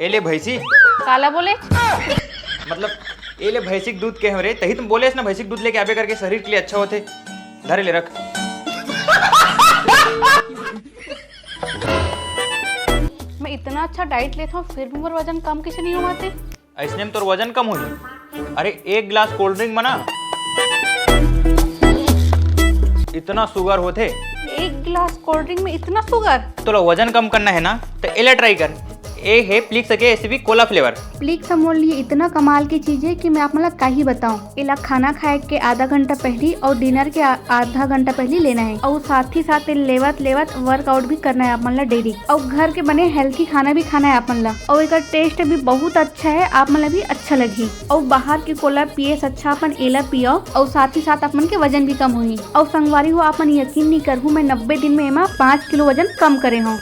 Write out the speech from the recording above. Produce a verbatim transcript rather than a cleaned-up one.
ए ले भैंसी। काला बोले? मतलब, ए ले भैंसी के दूध के हरे, तही तुम बोलेस ना, भैंसी के दूध लेके आबे करके शरीर के लिए अच्छा होथे। धरे ले रख। मैं इतना अच्छा डाइट लेता हूँ, फिर भी मोर वजन कम कैसे नहीं हुआ थे? ऐसने में तोर वजन कम हो जाए। अरे, एक गिलास कोल्ड ड्रिंक में ना इतना शुगर होथे। एक गिलास कोल्ड ड्रिंक में इतना शुगर? तोला वजन कम करना है ना, तो एला ट्राई कर। ए हे प्लीक्स के एसबी कोला फ्लेवर। प्लीक्स ह मोर लिए इतना कमाल की चीज है कि मैं आप मन ला का ही बताऊं। एला खाना खाए के आधा घंटा पहली और डिनर के आ-, आधा घंटा पहली लेना है और साथ ही साथ एला लेवत लेवत वर्कआउट भी करना है आप मन ला डेली और घर के बने हेल्थी खाना भी खाना है आप मन ला और एकर टेस्ट भी बहुत अच्छा है, आप मन ला भी अच्छा लगही। और बाहर के कोला पिए से अच्छा अपन एला पियो और साथ ही साथ आप मन के वजन भी कम होही। और संगवारी हो, आप मन यकीन नहीं करहू, मैं नब्बे दिन में एमा पाँच किलो वजन कम करे हूँ।